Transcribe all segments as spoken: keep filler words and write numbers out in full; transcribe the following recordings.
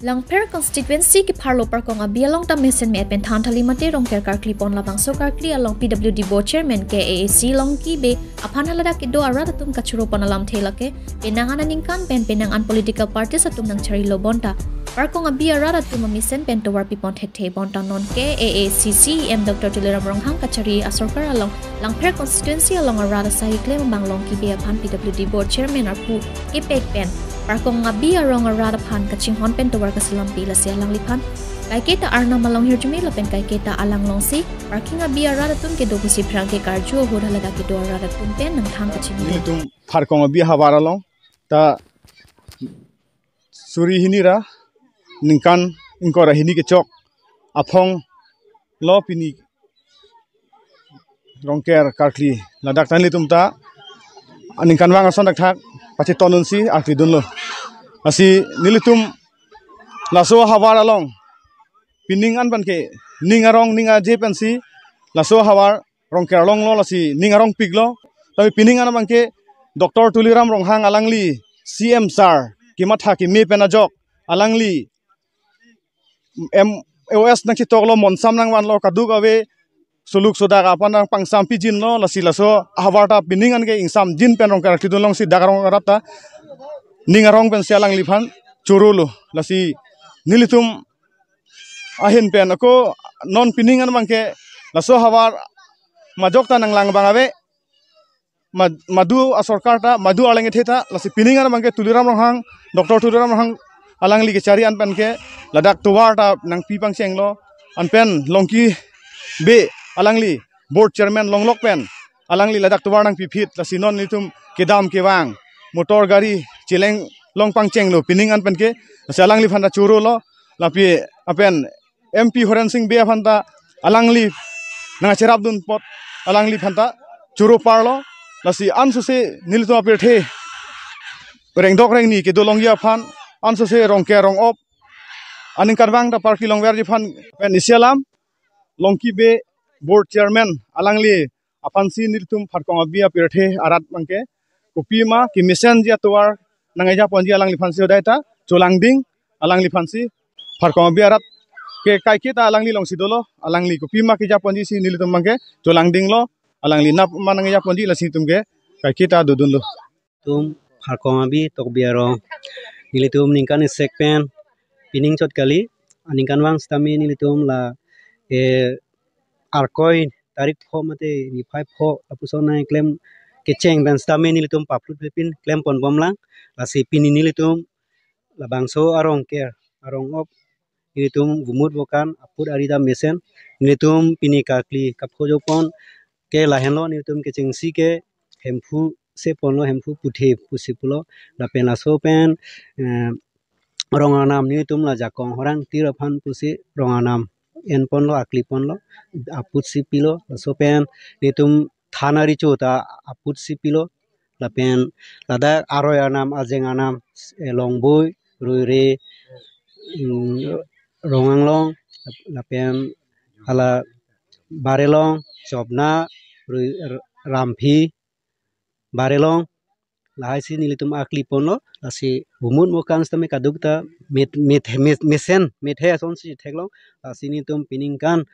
Langpher constituency kepharlo Parkong Abi along ta mesen me-et pen than thali mate Rongker karkli pon. Labangso karkli along P W D board chairman K A A C Longki Bey aphan haladak kedo arat atum kachoro pon alamthe lake penang an aningkan pen penang an political parties atum nangcharilo bonta Parkong Abi arat atum amesen pen tovar pipon thekthe bonta non K A A C C E M Doctor Tuliram Ronghang kachari asorkar along Langpher constituency along arat asai klem abang Longki Bey aphan P W D board chairman arpu kepek pen Parkong Abi arong arat aphan kachinghon pen tovar kaselampi. Lasi alangliphan kaiketa arnam along hirjume lapen kaiketa alang alongsi Parkong Abi arat atum kedo pusi pherangke karju ahut haladak kedo arat atum pen nangthang kachini. Nelitum Parkong Abi havar along ta suri hini ra ningkan ingkoi ra hini kechok aphong lo pini Rongker karkli ladak ta nelitum ta aningkanvang ason thakthak pacheton dunsi arkli dunlo. Lasi nelitum laso havar along pining an abangke ning arong ning aje pensi laso havar Rongker longlo, lasi ning arongpiklo. Tapi pining an abangke Doctor Tuliram Ronghang alangli C M sir kematha keme pen ajok alangli M O S nangchetoklo, monsam nangvanlo, kadokave suluk sodak aphan nangpangsampijinlo. Lasi laso havar ta pining an ke ingsamjin pen Rongker karkli dun alongsi dak arong arat ta ning arong pensi alangliphan chorolo. Lasi nelitum ahin pen ako non pining an abangke laso havar majok ta nanglang abang ave, ma-, madu asorkar ta, madu arleng ethe ta, lasi pining an abangke Tuliram Ronghang, Doctor Tuliram Ronghang alangli kachari an penke ladak tovar ta nangpi pangchenglo, an pen Longki Bey alangli board chairman longlok pen alangli ladak tovar nangpiphit, lasi non nelitum kedam kevang motor gari cheleng long pangchenglo pining an penke, lasi alangliphan ta chorolo, lapen M P Horen Sing Bey aphan ta alangli nangcherap dun apot alangliphan ta choro parlo. Lasi ansose nelitum apirthe rengdok rengni kedo longji aphan, ansose Rongker rong-op aningkanvang ta karkli longverji aphan pen isi alam Longki Bey board chairman alangli aphansi nelitum Parkong Abi apirthe arat abangke kopima kemesenji atovar nang-eja ponji alangliphansi hodai ta cholangding, alangliphansi Parkong Abi arat ke kaiketa alangli alongsi dolo, alangli kopima keja ponjisi nelitum abangke cholangdinglo, alangli nap ma nang-eja ponji lasi nelitum ke kaiketa dodunlo. Tum Parkong Abi Tokbi arong nelitum ningkan isek pen pining chot kali, aningkanvang sitame nelitum la, eh, Arkoi tarik pho mate niphai pho lapuson nangklem kecheng pen sitame nelitum paplut pepin klem ponbomlang. Lasi pini nelitum labangso arongker arong-op nelitum vomut vokan aput ari ta mesen, nelitum pini karkli kapho jopon ke lahenlo, nelitum kechengsi ke Hemphu se ponlo, Hemphu puthe pusi pulo, lapen laso pen, eh, rong arnam nelitum la Jakong Horang Tir aphan pusi rong arnam en ponlo, akli ponlo, aputsi pilo, laso pen nelitum than ari cho ta aputsi pilo, lapen ladak aroi arnam, ajeng arnam, eh, Longboi, Roire, mm, Ronganglong, lapen hala Barelong, Chopna, Rui-, Ramphi, Barelong, lahaisi nelitum akli ponlo, lasi vomut vokan sitame kadokta met, met, met, mesen, methe asonsi theklong, lasi nelitum piningkan,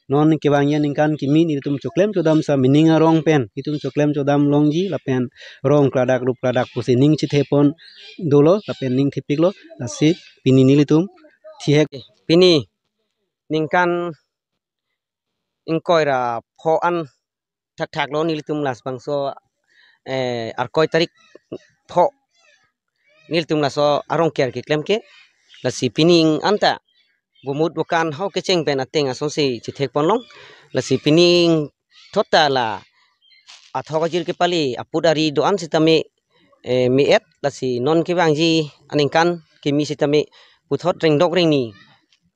non kevangji aningkan kimi nelitum choklem chodam sa mining arong pen, nelitum choklem chodam longji, lapen rong kladak rup kladak pusi ning chithe pon dolo, lapen ning thepiklo, lasi pini nelitum thihek. Pini ningkan ingkoi ra pho an thakthak lo nelitum labangso, eh, Arkoi tarik pho nelitum laso arongker keklem ke, lasi pining anta vomut vokan hau kecheng pen ateng asonsi chithek ponlong, lasi pining thot ta la athok ajir kepali aput ari do-an sitame, eh, me-et, lasi non kevangji aningkan kimi sitame puthot rengdok rengni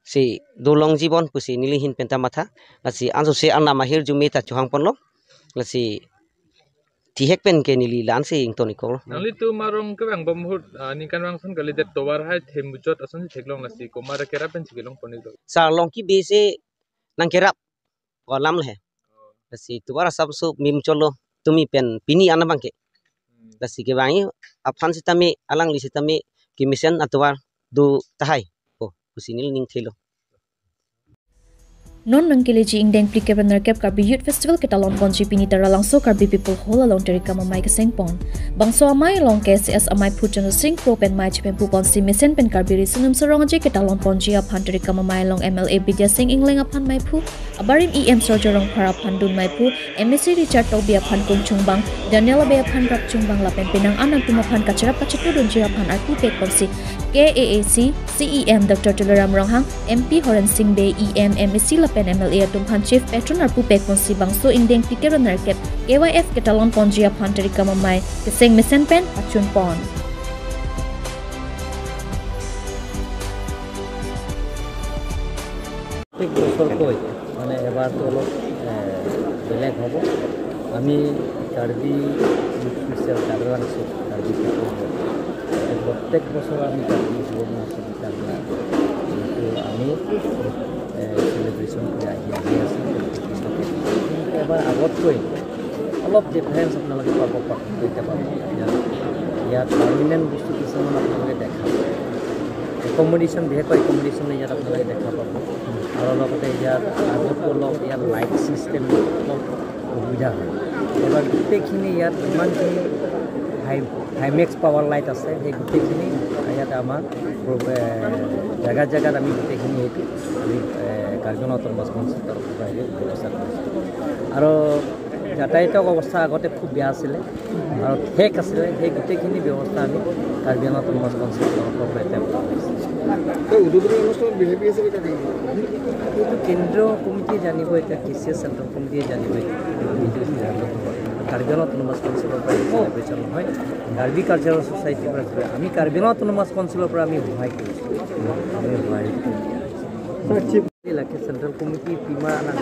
si dolongji bon pusi neli ahin pen ta matha, lasi ansose arnam ahirjume ta chohang ponlong, lasi thihek pen ke neli la-ansi ington-iklo. Nanglitum arong kevangbom ahut, ah, ningkan vangson kalidet tovar hai thembuchot asonsi theklong, lasi komat akerap pensi kelong pon-iklo? Sar Longki Bey si nangkerap alam le. Lasi tovar asap su mim cholo tumi pen pini an abangke. Lasi kevangji aphan sitame alangli sitame kemesen atovar do tahai. Oh, pusi neli ning thelo. Non nangkeleji ingdeng phlikep ra nerkep Karbi Youth Festival ketalon ponji pini Taralangso Karbi People Hall along Terikam Amei keseng pon. Bangso amei along K S A S ameiphu Chandra Sing Kro pen mei chepempu ponsi mesen pen Karbi riso nimso rong aje ketalon ponji aphan Terikam Amei along M L A Bidya Sing Engleng aphan meiphu, abarim E M Surjya Rongphar aphan dun meiphu, M A C Richard Tokbi aphan kung chungbang, Daniel Abe aphan rap chungbang lapen penang an atum aphan kacherap kachetu dunji aphan arpu pek ponsi K A A C C E M Doctor Tuliram Ronghang, M P Horen Sing Bey, E M, M A C lapen M L A atum aphan chief patron arpu pek ponsi bangso ingdeng phlikep ra nerkep K Y F ketalon ponji aphan Terikam Amei keseng mesen pen pachun pon. ঠিক বছৰতকৈ মানে এবাৰতো অলপ, এ, বেলেগ হ'ব। আমি Karbi youth festival Karbi আংশু, কাৰ্বি পিপল, প্ৰত্যেক বছৰ আমি কাৰ্বি যুৱ মহোৎসৱ, কাৰ্বি এইটো আমি, এ, চেলিব্ৰেশ্যন কৰি আহি, আহি আছোঁ। কিন্তু এবাৰ আগতকৈ অলপ ডিফাৰেঞ্চ আপোনালোকে পাব, পাৰ্থক্য পাব। ইয়াত, ইয়াত পাৰ্মানেণ্ট বস্তু কিছুমান আপোনালোকে দেখা পাব। একমডেশ্যন, বিশেষকৈ একমডেশ্যন ইয়াত আপোনালোকে দেখা পাব। আৰু লগতে ইয়াত আগতকৈ অলপ ইয়াত লাইট ছিষ্টেম অলপ অসুবিধা হয়। এইবাৰ গোটেইখিনি ইয়াত ইমানখিনি হাই, হাইমেক্স পাৱাৰ লাইট আছে, সেই গোটেইখিনি ইয়াত আমাৰ প্ৰ-, এ, জেগাত জেগাত আমি গোটেইখিনি এইটো আমি, এ, কাৰ্বি আংলং অট'নমাছ কাউন্সিলৰ তৰফৰ পৰা এইটো ব্যৱস্থা কৰিছোঁ। আৰু যাতায়াতৰ অৱস্থা আগতে খুব বেয়া আছিলে আৰু ঠেক আছিলে, সেই গোটেইখিনি ব্যৱস্থা আমি কাৰ্বি আংলং অট'নমাছ কাউন্সিলৰ তৰফৰ পৰা এতিয়া কৰা হৈছে। এই উদ্বোধনী অনুষ্ঠানত ভি আই পি হিচাপে কাক আনিব? এইটো কেন্দ্ৰীয় কমিটিয়ে জানিব, এতিয়া কে চি এছ চেণ্ট্ৰেল কমিটিয়ে জানিব। এইটো সিদ্ধান্ত ল'ব। কাৰ্বি আংলং অট'নমাছ কাউন্সিলৰ পৰা চেলিব্ৰেশ্যন নহয়, কাৰ্বি কালচাৰেল ছ'চাইটিৰ পৰা, আমি কাৰ্বি আংলং অট'নমাছ কাউন্সিলৰ পৰা আমি সহায় কৰিছোঁ, আমি সহায় কৰিছোঁ। Lake central committee pima anak,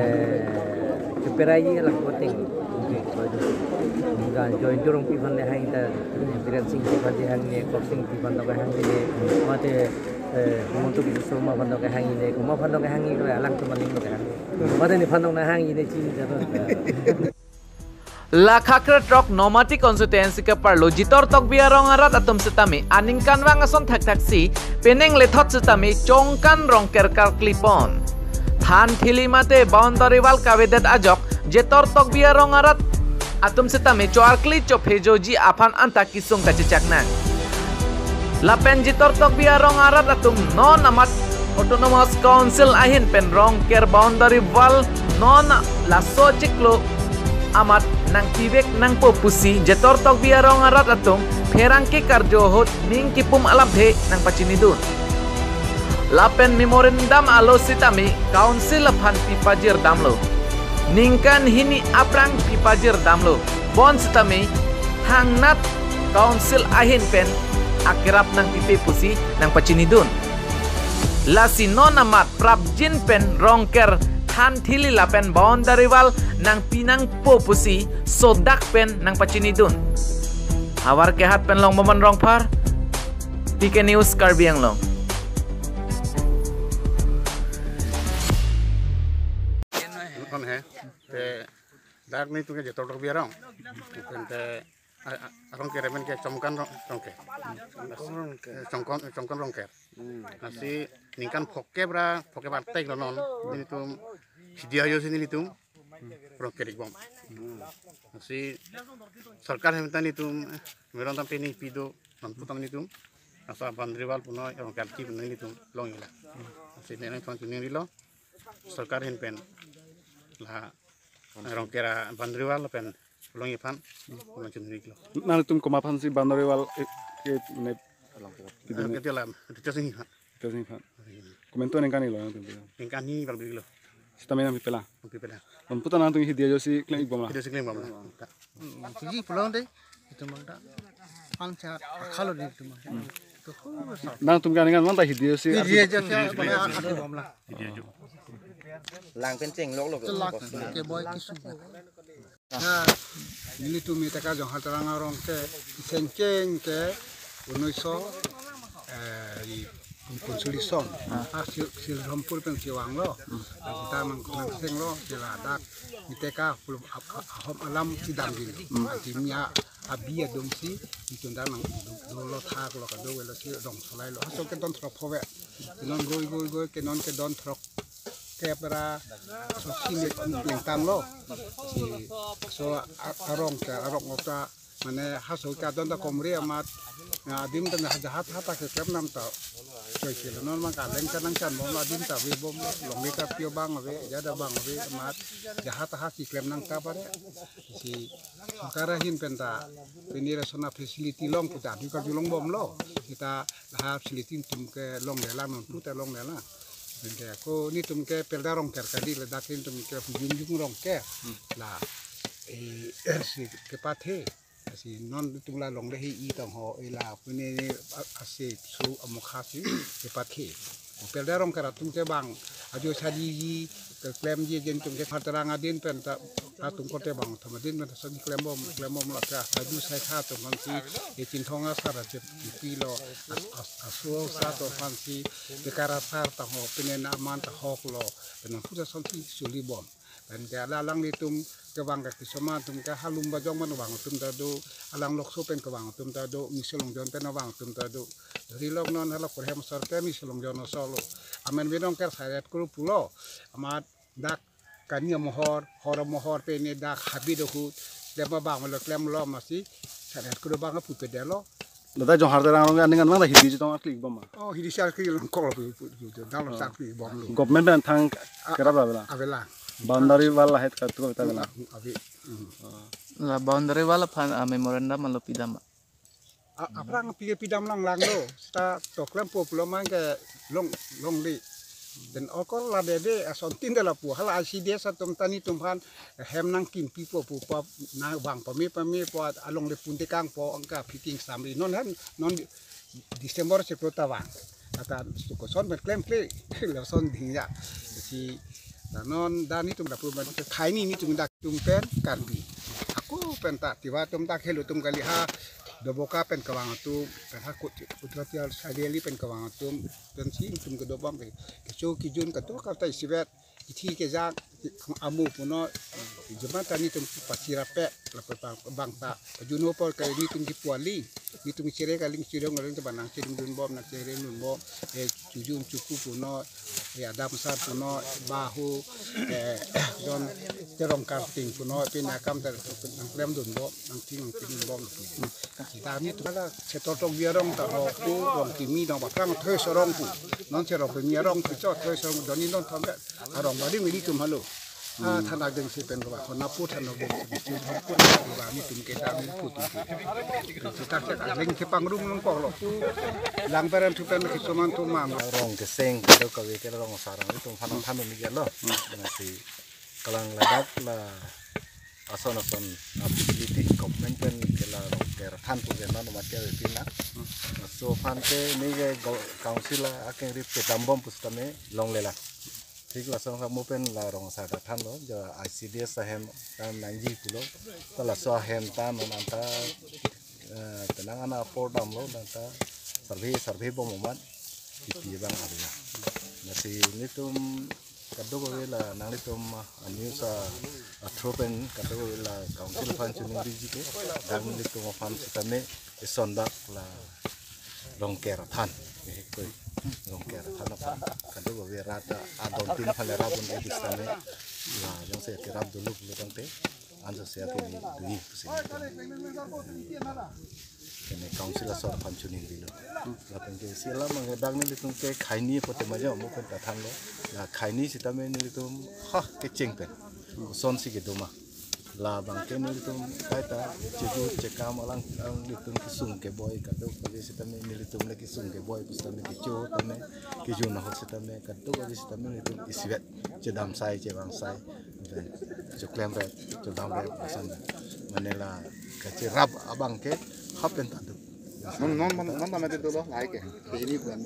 eh, keperai anak voting. Joint Rongpi aphan le hang ta, Biren Singh aphan le hang ne, Kok Singh aphan le hang ne, mate, eh, Himanta Biswa Sarma aphan le hang ne, komat aphan le hang ne, alangtum aning le hang ne. Mate nephan le hang ne, chini jadon. La Khakhre throk Nomati constituency keparlo Jitor Tokbi arong arat atum setame aningkanvang ason thakthaksi penang lethot setame Chongkan Rongker karkli pon. Than thili mate boundary wall kavedet ajok Jitor Tokbi arong arat atum setame cho-arkli chophejoji aphan anta kesung kachechak nang. Lapen Jitor Tokbi arong arat atum non amat Autonomous Council ahin pen Rongker boundary wall non laso chiklo amat nangpivek nangpo pusi Jitor Tokbi arong arat atum pherangke karjo ahut ning kipum alamthe nangpachinidun. Lapen memorandum alo setame Council aphan pipajirdamlo. Ningkan hini aphrang pipajirdamlo. Bonsitame thangnat Council ahin pen akerap nangpipe pusi nangpachinidun. Lasi non amat prapjin pen Rongker than thili lapen boundary wall nangpi nangpo pusi sodak pen nangpachinidun. Havar Kehat pen Longbomon Rongphar, P K News Karbi Anglong. Khan hai, te dak ni tu ke Jitor Tokbi arong. Pen te, a, a, arong ke remen ke Chongkan Rong-, Rongker. Chongkan Rongker. Chongkan, Chongkan Rongker. Hmm. Lasi ningkan phokep ra, phokep artek lo non. Nelitum, hidia yo si nelitum Rongker ikbom. Hmm. Lasi sorkar hem ta nelitum, meron tam peni pido, non putam nelitum. Asa boundary wall puno, Rongker ti puno nelitum, longji la. Lasi nelitum chunri lo. Sorkar ahin pen la Rongker boundary wall pen longji aphan, puno chunri lo. Nangtum komat aphansi boundary wall, eh, ke ne, ah, kiti la, Rita Singh ha. Rita Singh ha. Komat ningkan ni lo, nangtum. Ningkan ni bang lo. Setame nangpipelang. Nangpipelang. Non puta nangtum hidia yo si kleng ikbom la. Hidia yo si kleng ikbom la. Siji pulang dei. Itu mangta. Pangcha akhalo dei itu mangta. Nangtum kan kan mangta hidia yo si. Hidia yo si, bang, akhalo bom la. Lang pen chenglok lok. Chenglok ke boy kisu. Na, nelitum mite kajong Hatarang arong ke, sengkeng ke, unoiso, eh, i, i konsulisong. Ah, si, si Rampur pen si vanglo. Kita mangkong senglo, si ladak, mite ka, pulum ap-, ap-, ahom alam si damgil. Hmm. Anti mia, Abi adung si, itum dan nang dolo thak lo kado velo si rong solai lo. Haso ke don throk phove. Ke non goi goi goi ke non ke don throk kep ra so si me pleng tam lo. Si so a- arong ke arong ota mane haso ke adon ta komre amat. Na adim ta na jahat hata ke klem nam ta. Choi ke lo non ma ka leng ka nang chan bom lo adim ta ve bom lo. Longle ta pio bang ave, jada bang ave amat. Jahat ha si klem nang ta pare. Si sorkar ahin pen ta pini ration facility long puta dui karjulong bom lo. Sita ha facility tum ke longle la non puta longle la. Pen ke ko nitum ke pelda Rongker kali ladak nitum ke junjung Rongker. La eh si kepathe. Si non tum la longle hi i tong ho ila pini a- ase su amokha si kepathe. Pelda Rongker atum ke bang ajo sadi ji ke klem ji jen tum ke phatrang adin pen ta atum kote bang thom adin pen ta sagi klem bom klem bom la ka sadu sai kha atum aphan si e Chinthong asar aje pi lo as- as- aso sa atum aphan si ke kara sar ta ho pine na man ta hok lo pine puta son si suli bom. Pen ke ala alanglitum kevang ke kisoma atum ke halum bajong man vang atum ta do, alang lokso pen kevang atum ta do, Miso Longjon pen vang atum ta do. Rilok non hala kurhem sor ke Miso Longjon osor lo. Amen binong ker saret kru pulo. Amat dak kani amohor, hor amohor pen ne dak habit ahut. Klem abang lo klem lo masi saret kru bang apu pedelo. Dada Johar Terang arong aning anang la hidi chetong aklik bom ma. Oh, hidi sar kri long kol pu pu pu pu. Dang lo sar kri bom lo. Government pen thang kerap la bela. Avela. Boundary wall ahet ka tu ta bela. Ave. La boundary wall aphan a memorandum alo pidam ma. A- Aphrang pi pidam lang lang lo. Sta to klem po pulo man ke long longle. Den okor la dede ason tin de lapu hala I C D S atum ta nitum aphan hem nangkimpi po pu pa na vang pame pame po alongle punte kang po angka fitting samri non hem non December chiklo ta vang. Ata suko son pen klem kle lason dingja. Si ta non da nitum lapu man ke khai ni nitum dak tum pen Karbi. Ako pen ta Tiwa atum ta khelo atum kali ha Doboka pen kevang atum pen ha kut kut tial sadiali pen kevang atum pen si nitum ke dobom ke kecho kijun kedo kata isivet ithi kejang amu puno jumata nitum pasirape lapu bang ta juno por ke nitum kipuali nitum chere kaling chirong kaling tebanang chirung dun bom nang chere dun bom eh chujun chuku puno eh adam sar puno bahu eh don terong karting puno pin akam ter nang klem dun bom nang ting nang ting bom. Kita nitum la chetor tok biarong ta ho ku rong timi dong bakrang thoi sorong ku non cherong pe miarong ku cho thoi sorong doni non thom arong bali mili tum halo. Ah, thana geng si pen ba hona pu thana geng si pen ba pu na ba nitum ke dam pu tu tu tak tak leng ke pangrum nong kok lo. Lang peran tu pen ke soman tu mang. Rong keseng kedo kave ke rong sarang itum phanang phanun ni lo. Nasi kalang ladak la ason ason ability government pen ke la Rongker than pu ke non ma ke pina. So phan ke ni ke go- council la akeng ri pedam bom pusitame longle la. Thik lason kamu pen la rong sa ta than lo jo I C D S ahem ta nangji pulo. Ta laso ahem ta non anta eh, penang ana apor dam lo nang ta survey survey bom omat kipi bang arla. Nasi nitum kadokave la nanglitum a news a through pen kadokave la council aphan chuningri ji ke dang nitum aphan sitame ison dak la Rongker than. Koi Rongker than aphan kadokave rat adon tin aphan le rat bun di sitame la jongsi kerap duluk lo tangte anso sia ke ni dui pusi. Ini council asor aphan chuningri lo. Lapen ke sila mangedang nelitum ke khaini pote majo mo pen ta than lo. La khaini sitame nelitum ha kecheng pen. Son si kedo ma. La bang ke nelitum kaita cheju chekam alang ang nelitum kesung keboi kadokave sitame nelitum le kesung keboi pusitame kecho tame keju nahok sitame kadokave sitame nelitum isivet chedam sai chevang sai. Chuklem re, chedam re, asan. Mane la kacherap abang ke happen ta do. Non non non non mate dolo lai ke. Ini bukan.